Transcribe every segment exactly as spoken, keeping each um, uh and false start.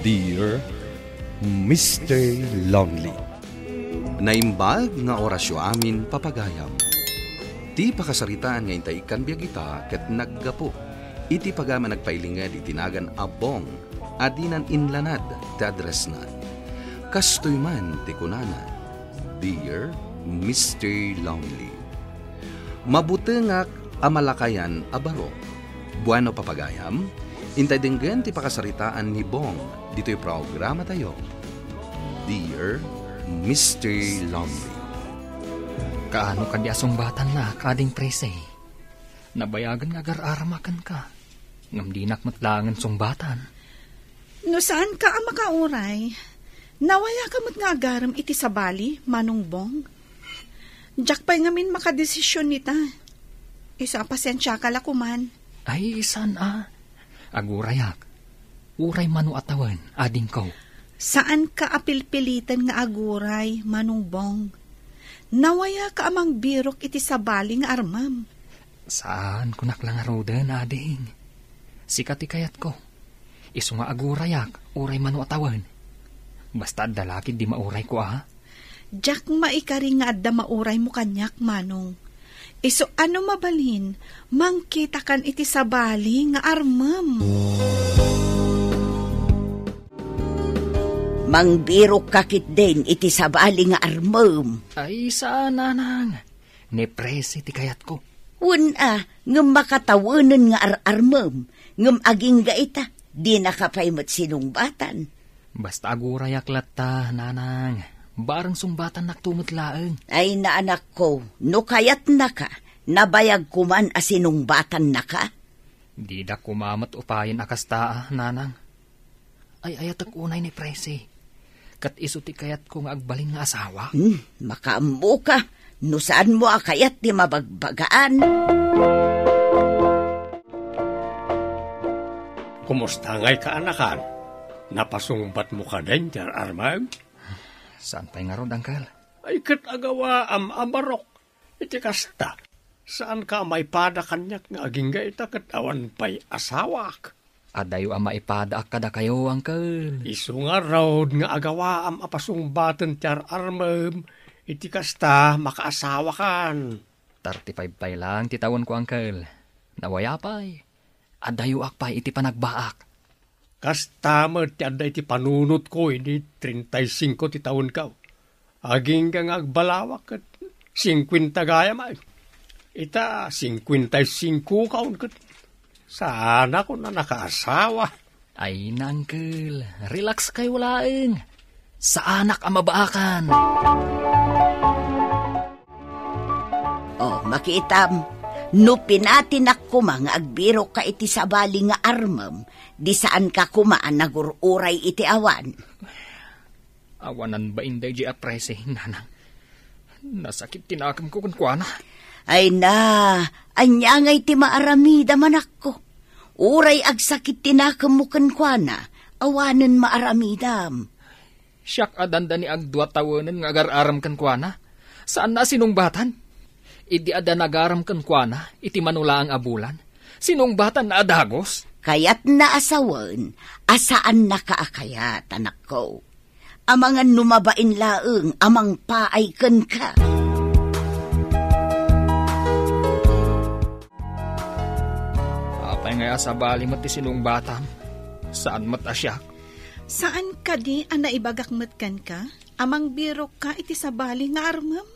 Dear Mister Lonely. Naimbag nga orasyo amin, papagayam. Ti pakasaritaan nga intay ikkan biag ita ket naggapu iti pagayam a nagpailinged iti nagan a Bong a dinan inlanad ti addressna. Kastoy man ti kunana, "Dear Mister Lonely." Mabutengak a malakayan a barok. Bueno, papagayam, intay denggen ti pakasaritaan ni Bong ditoy programatayo, Dear Mister Lonely. Kaano kadi a sungbatannak, Ading Presi? Nabayagen nga agar-aramaken ka, ngem dinak met laengen sungbatan. No saanka a makauray, nawayaka met nga agarem iti sabali, Manong Bong. Diak pay ngamin makadesisyon ita. Isu a pasensiaka la koman. Ay, saan a. Agurayak. Uray mano a tawen, adingko. Saanka a pilpiliten nga aguray, Manong Bong. Nawayaka a mangbirok iti sabali nga armem. Saan, kunak la ngaruden, ading. Sika ti kayatko. Isu nga agurayak, uray mano a tawen. Basta adda lakid di maurayko a. Diak maikari nga adda mauraymo kaniak, Manong. Isu a no mabalin, mangkitakan iti sabali nga armem. Mangbirokka ketdin iti sabali nga armem. Ay, saan, nanang. Ni Presi ti kayatko. Wen a, ngem makatawenen nga ar-armem, ngem agingga ita, dinaka pay met sinungbatan. Basta agurayak latta, nanang. Bareng sungbatannakto met laeng. Ay, naanakko, no kayatnaka, nabayag koman a sinungbatannaka. Dida koma met upayen a kasta, nanang. Ay-ayatek unay ni Presi. Ket isu ti kayatko nga agbalin nga asawa. Hmm, makaammoka. No saanmo a kayat ti mabagbagaan. Kumusta ngay kaanakan? Napasungbatmo kadin ti ar-armem? Saan pay ngarud, Uncle? Ay, ket agawaam a barok. Iti kasta, saanka a maipada kaniak nga agingga ita ket awan pay asawak. Adayo a maipadaak kadakayo, Uncle. Isu ngarud nga agawaam a pasungbaten ti ar-armem, iti kasta, makaasawakan. Thirty-five pay laeng ti tawenko, Uncle. Nawaya pay. Adayoak pay iti panagbaak. Kasta met ti adda iti panunotko idi treinta y cinco ti tawenko. Agingga nga agbalawak ket cincuenta gayam ay. Ita, cincuenta y cinco kaon ket saanak a nakaasawa. Ay, Uncle, relax kayo laeng. Saanak a mabaakan. Oh, makitam, no pinatinak koma nga agbirokka iti sabali nga armem, di saanka koma a nagur-uray iti awan. Awanan bain daydi a Presi, nanang. Nasakit ti nakemko kenkuana. Ay na, ania ngay ti maaramidam, anakko? Uray agsakit ti nakemmo kenkuana, awanen maaramidam. Siak a dandani agdua tawenen nga agar-arem kenkuana. Saanna a sinungbatan. Idi adda nagarem kenkuana iti mano laeng a bulan, sinungbatanna a dagus. Kayatna a sawen a saannaka a kayat, anakko. Amangan no mabain laeng a mangpaay kenka. Apay ngay a sabali met ti sinungbatam? Saan met a siak? Saan kadi a naibagak met kenka a mangbirokka iti sabali nga armem?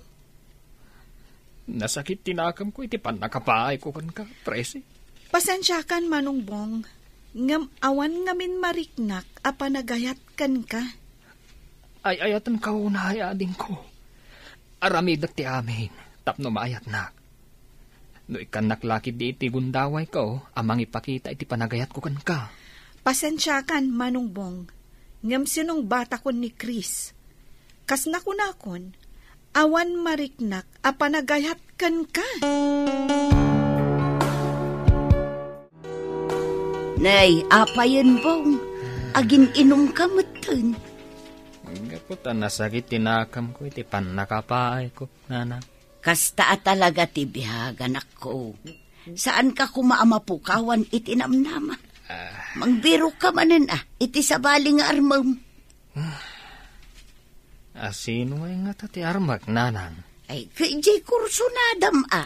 Nasakit ti nakemko iti pannakapaayko kenka, Presi. Pasensiakan, Manong Bong, ngem awan ngamin mariknak a panagayat kenka. Ay-ayatenka unay, adingko. Aramidek ti amin tapno maayatnak. No ikkannak la ketdi iti gundawayko a mangipakita iti panagayatko kenka. Pasensiakan, Manong Bong, ngem sinungbatakon ni Chris. Kas nakunakon, awan mariknak a panagayat kenka. Nay, apayen, Bong, agin-inumka metten. Gapu ta nasakit ti nakemko iti pannakapaayko, nanang. Kasta a talaga ti biag, anakko. Saanka koma a mapukawan iti namnama. Ah, Mangbirokka manen, a, iti sabali nga armem. Asino ngay ngata ti armek, nanang? Ay, ket diay kursunadam, a.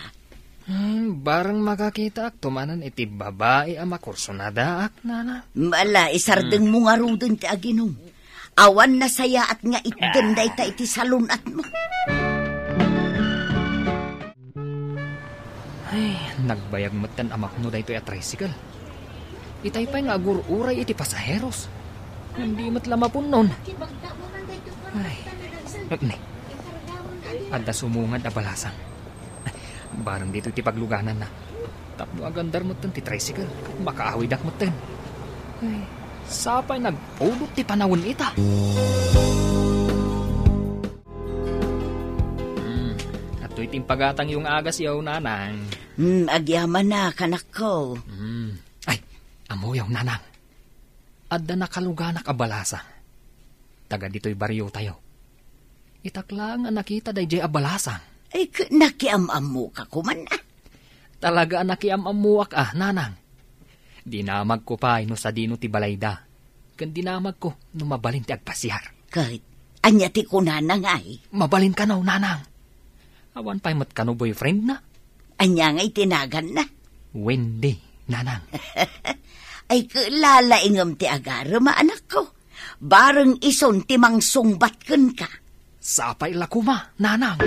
Hmm, bareng makakitaakto manen iti babai a makursunadaak, nanang. Ala, isardengmo ngaruden ti aginom. Awan nasayaat nga itden dayta iti salun-atmo. Ay, nagbayag metten a mapno daytoy a tricycle. Itay pay nga agur-uray iti pasaheros. Ngem di met la mapunnon. Ay, ne. Adda sumungad a balasang. Bareng ditoy ti paglugananna. Tapno agandar metten ti tricycle, makaawidak metten. Ay, sapay nagpudot ti panawen ita. Hmm, adtoy ti impagatangyo nga agasyo, nanang. Hmm, agyamanak, anakko. Hmm. Ay, ammoyo, nanang. Adda nakaluganak a balasang. Taga ditoy bariotayo. Itak laeng a nakita daydiay a balasang. Ay, k-, nakiam-ammoka koman, a. Talaga a nakiam-ammoak, a, nanang. Dinamagko pay no sadino ti balayda. Ken dinamagko no mabalin ti agpasiar. Ket ania ti kunana ngay? Mabalin kano, nanang. Awan pay met kano boyfriendna. Ania ngay ti naganna? Wendy, nanang. Ay, ket lalaingem ti agarem, anakko. Bareng isun ti mangsungbat kenka. Sapay la koma, nanang.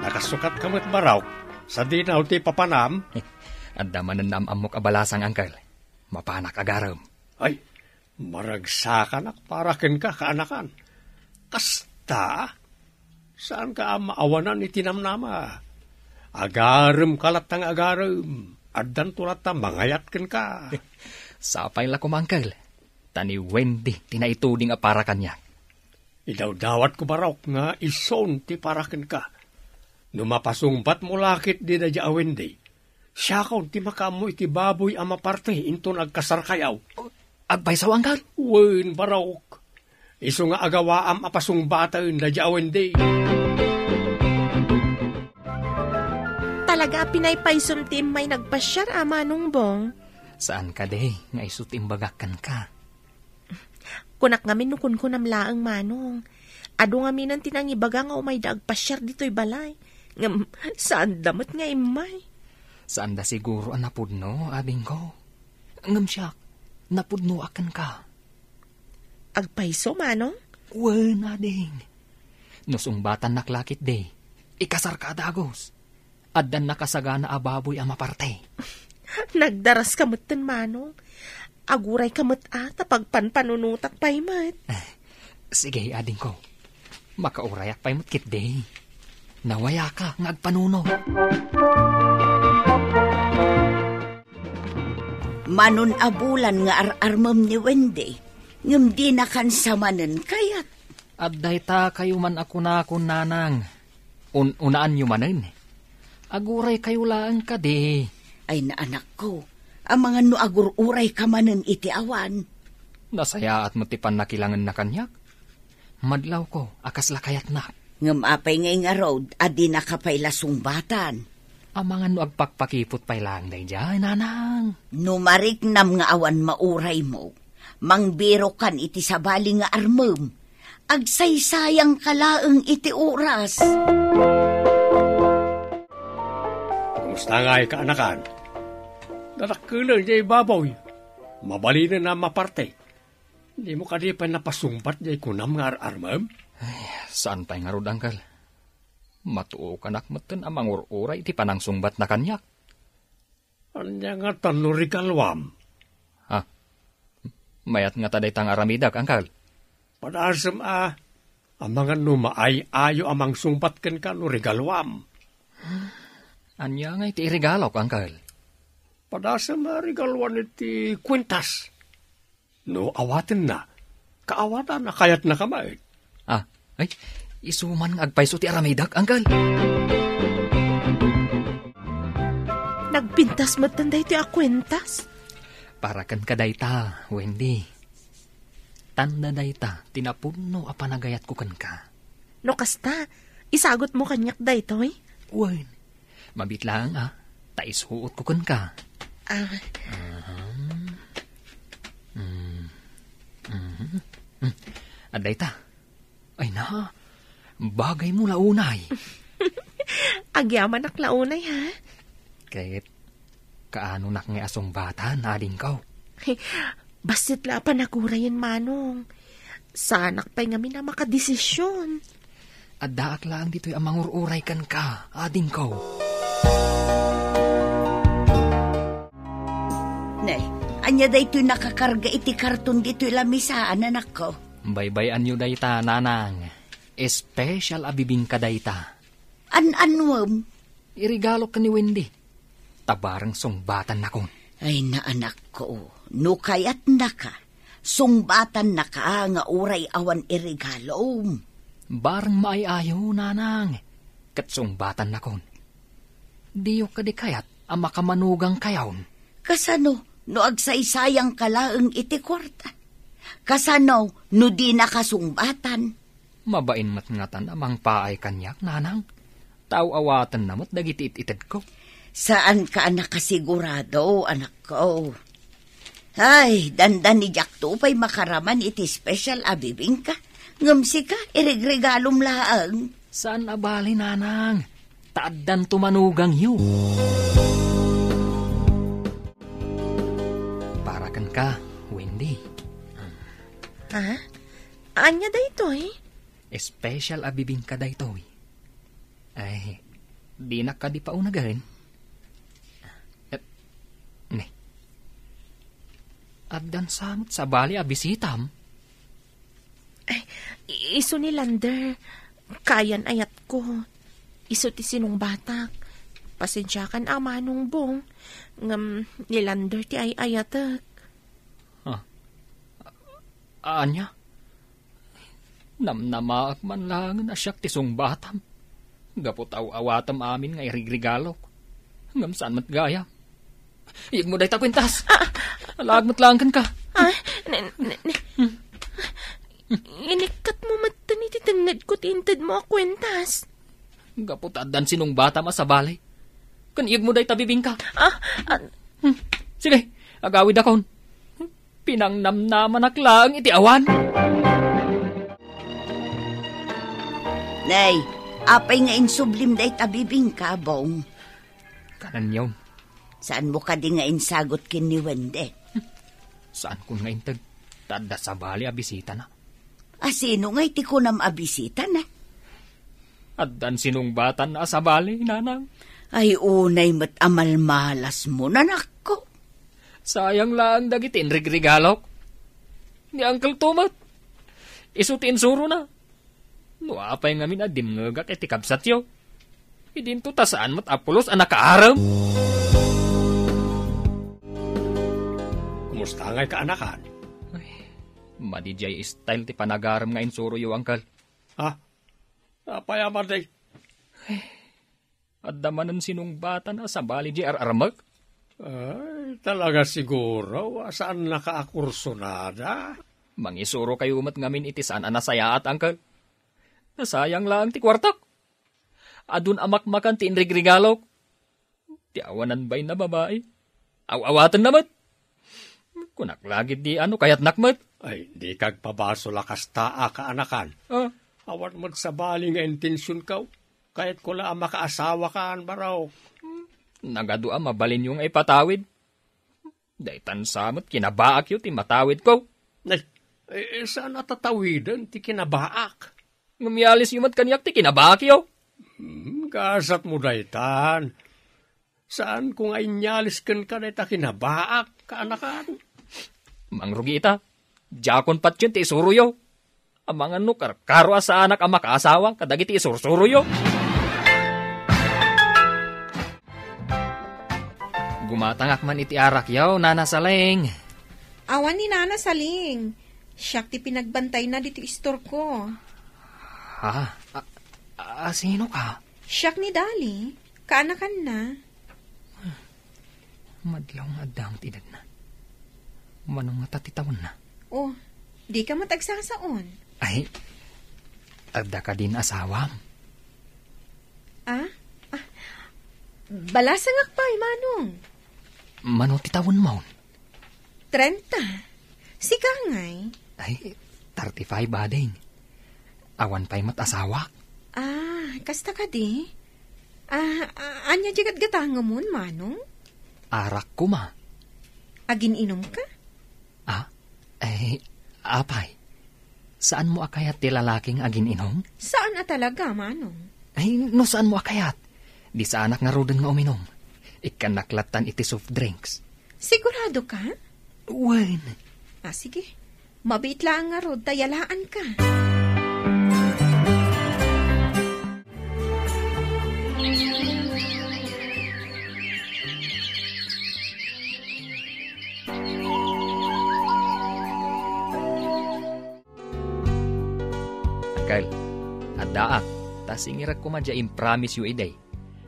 Nakasukatka met, Barok, sadino ti papanam? Adda manen naam-ammok a balasang, angkel. Mapanak agarem. Ay, maragsakanak para kenka, kaanakan. Kasta, saanka a maawanan iti namnama. Agaremka latta nga agarem. Addanto latta mangayat kenka. Sapay la koma, angkel. Ta ni Wendy ti naituding a para kaniak. Idawdawatko, Barok, nga isun ti para kenka. No mapasungbatmo la ketdi daydiay a Wendy, siakon ti makaammo iti baboy a maparte inton agkasarkayo. Agpayso, angkel? Wen, Barok. Isu nga agawaam a pasungbaten daydiay a Wendy. Talaga a pinaypaysom ti immay nagpasiar, a, Manong Bong? Saan kadi nga isu ti imbagak kenka? Kunak ngamin no kunkunam laeng, Manong. Adu ngaminen ti nangibaga nga umayda agpasiar ditoy balay. Ngem, saanda met nga immay. Saanda siguro a napudno, adingko. Ngem siak, napudnoak kenka. Agpayso, Manong? Wen, ading. No sungbatannak la ketdi, ikasarka a dagus. Addan nakasagana a baboy a maparte. Nagdaraska metten, Manong. Agurayka met a ta pagpanpanunotak pay met. Eh, sige, adingko. Makaurayak pay met ketdi. Nawayaka nga agpanuno. Manon a bulan nga ar-armem ni Wendy, ngem dinakan sa manen kayat. Adda itakayo man a kunakon, nanang. Un-unaanyo manen. Aguraykayo laeng kadi. Ay, naanakko, amangan no agur-urayka manen iti awan. Nasayaat met ti pannakilangenna kaniak. Madlawko a kasla kayatnak. Ngem apay ngay ngarud a dinaka pay la sungbatan? Amangan no agpakpakipot pay laeng daydiay, nanang. No mariknam nga awan mauraymo, mangbirokan iti sabali nga armem. Agsaysayangka laeng iti oras. Kumusta ngay, kaanakan? Nadakkelen diay baboy. Mabalinen a maparte. Dimo kadi pay napasungbat diay kunam nga ar-armem? Ay, saan pay ngarud, angkel. Matuokanak metten a mangur-uray iti panangsungbatna kaniak. Ania ngata no regaluam? Ha? Mayat ngata dayta nga aramidek, angkel? Padasem a, amangan no maay-ayo a mangsungbat kenka no regaluam. Ania ngay ti iregalok, angkel? Padasem a regaluan iti kuentas. No awatenna, kaawatan a kayatnaka met. Ah, ay, isu man nga agpayso ti aramidek, angkel. Nagpintas metten daytoy a kuentas. Para kenka dayta, Wendy. Tanda dayta ti napudno a panagayatko kenka. No kasta, isagutmo kaniak daytoy? Wen, mabiit laeng, a. ta isuotko kenka. Ah. Aha. Mm. Mhm. Mm. Adda ita. Ay na, bagaymo la unay. Agyamanak la unay, ha? Ket kaanonak nga asungbatan, adingko? Bassit la a panagurayen, Manong. Saanak pay ngamin a makadesisyon. Addaak laeng ditoy a mangur-uray kenka, adingko. Ne, ania daytoy nakakarga iti karton ditoy lamisaan, anakko? Baybay-anyo dayta, nanang. Special a bibingka dayta. An-anuem? Iregalo ken ni Wendy. Ta bareng sungbatannakon. Ay, na anakko, no kayatnaka, sungbatannaka nga uray awan iregalom. Bareng maay-ayo, nanang. Ket sungbatannakon. Diyo kadi kayat a makamanugangkayon? Kasano no agsaysayangka laeng iti kuarta? Kasano no dinaka sungbatan? Mabain met ngatan a mangpaay kaniak, nanang. Ta aw-awatenna met dagiti it-itedko. Saanka a nakasigurado, anakko. Ay, dandani diakto pay makaraman iti special a bibingka. Ngem sika, iregregalom laeng. Saan a bale, nanang. Ta addanto manugangyo. Para kenka, Wendy. Ha? Ania daytoy? Special a bibingka daytoy. Ay, dinak kadi paunagen? Eh, ne. Addan sa met sabali a bisitam? Ay, i-, isu ni Lander. Kayan ayatko. Isu ti sinungbatak. Pasensiakan a, Manong Bong. Ngem ni Lander ti ay-ayatek. Ah. Ania? Namnamaak man laengen a siak ti sungbatam. Gapu ta aw-awatem amin nga irigrigalok. Ngem saan met gayam. Iyegmo dayta kuentas. Ah! Alaag met laeng kenka. Ah, ne, ne, ne. Hmm. Inikkatmo metten iti tengngedko ti intedmo a kuentas. Gapu ta addan sinungbatam a sabali. Ken iyegmo dayta bibingka. Ah, ah. Hmm. Sige, agawidakon. Pinangnamnamanak laeng iti awan. Nay, apay nga insublim dayta bibingka, Bong? Kananyon. Saanmo kadi nga insagut ken ni Wende? Saankon nga integ. Ta adda sabali a bisitana. A sino ngay ti kunam a bisitana? Addan sinungbatanna a sabali, nanang. Ay, unay met a malmalasmo, nanakko. Sayang laeng dagiti inrigrigalok. Ni Uncle Tomat, isu ti insurona. No apay ngamin a dimngegak iti kabsatyo, idinto ta saan met a pulos a nakaarem. Kumusta ngay kaanakan? Ay, madi diay style ti panagarem nga insuroyo, Uncle. Ha? Apay a madi? Adda manen sinungbatan a sabali diay ar-armek? Ay, talaga siguro a saannaka a kursunada. Mangisurokayo met ngamin iti saan a nasayaat, Uncle. Nasayang laeng ti kuartak. Adun a makmakan ti inrigrigalok. Ti awanan bain a babai. Aw-awatenna met. Kunak la ketdi a no kayatnak met. Ay, dika agpabasol a kasta a kaanakan. Ah. Awan met sabali nga intensionko. Kayatko la a makaasawakan, barok. Nagadu a mabalinyo nga ipatawid. Daytan sa met kinabaakyo ti matawidko. Ay, eh, saan a tatawiden ti kinabaak? Ngem ialisyo met kaniak ti kinabaakyo. Hmm, gasatmo daytan. Saanko nga inyalis kenka dayta kinabaak, kaanakan? Mangrugi ita. Diakon patien ti isuroyo. Amangan no karkaro a saanak a makaasawa kadagiti isursuroyo. Gumatangak man iti arakyo, Nana Saling. Awan ni Nana Saling. Siak ti pinagbantayna ditoy istorko. Ha? A, a, sino ka? Siak ni Dali. Kaanakanna. Madlaw nga adda ti edadna. Mano ngata ti tawenna? Oh, dika met agsasaon. Ay, adda kadin asawam? Ah? Ah, Balasangak pay, Manong. Mano ti tawenmo? Trenta. Sika ngay? Ay, thirty-five, ading. Awan pay met asawak. Ah, kasta kadi? Ah, a-, ania ti gatgatangamon, Manong? Arak koma. Agin-inom ka? Ah? Eh, apay, saanmo a kayat ti lalaki nga agin-inom? Saan a talaga, Manong. Ay, no saanmo a kayat, di saanak ngaruden nga uminom. Ikkannak lattan iti soft drinks. Sigurado ka? Wen. Ah, sige. Mabiit laeng ngarud ta yalaan ka. Uncle, addaak, ta singirak koma diay impromise-yo idi.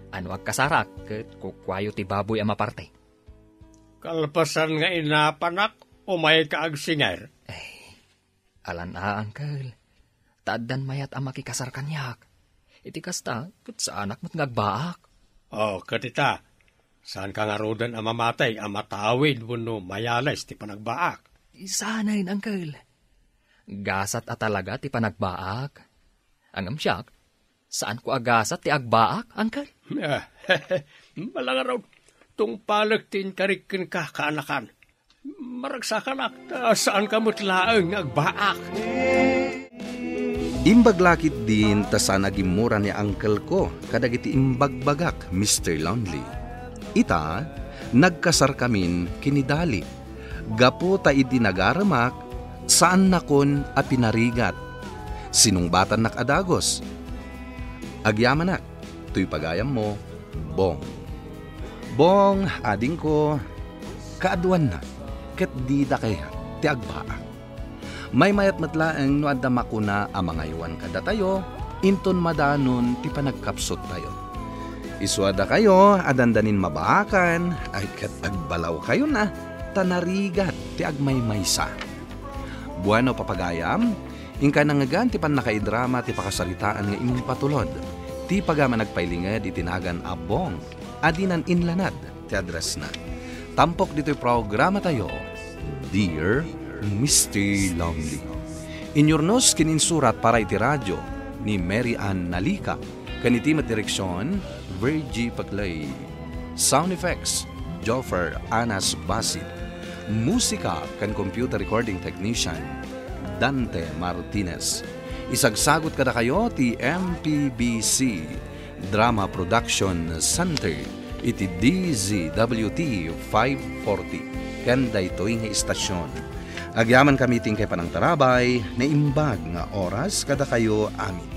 A no agkasarak, ket kukuayo ti baboy a maparte. Kalpasan nga inapanak, umayka agsingir. Ay, alan a, Uncle. Ta addan mayat a makikasar kaniak. Iti kasta, ket saanak met nga agbaak. Oh, ket ita, saanka ngaruden a mamatay a matawid wenno mayales ti panagbaak? Saanen, Uncle. Gasat a talaga ti panagbaak. Ngem siak, saanko a gasat ti agbaak, Uncle? Malangarud, tungpalek ti inkarik kenka, kaanakan. Maragsakanak, ta saanka met laeng nga agbaak. Imbag la ketdin ta saan a gimmura ni uncle ko kadagiti imbagbagak, Mister Lonely. Ita, nagkasarkamin ken ni Dali. Gapu ta idi nagaremak, saannakon a pinarigat. Sinungbatannak a dagus. Agyamanak, toy pagayammo, Bong. Bong, adingko, kaaduanna, ket dida kayat ti agbaak. Maymayat met laeng no adda makuna a mangaywan kadatayo, inton madanon ti panagkapsuttayo. Isu a dakayo a dandanin mabaakan, ay ket agbalawkayona, ta narigat ti agmaymaysa. Bueno, papagayam, inka nangngegan ti pannakaidrama ti pakasaritaan nga impatulod ti pagayam a nagpailinged iti nagan a Bong a dinan inlanad ti addressna. Tampok ditoy programatayo, Dear Mister Lonely. Inyurnos ken insurat para iti radio ni Mary Ann Nalica, ken iti met direksion, Virgie Paclay. Sound effects, Joffer Anas Basit. Musika ken computer recording technician, Dante Martinez. Isagsagut kadakayo ti M P B C Drama Production Center iti D Z W T five forty ken daytoy nga istasion. Agyamankami ti inkay panangtarabay, naimbag nga oras kadakayo amin.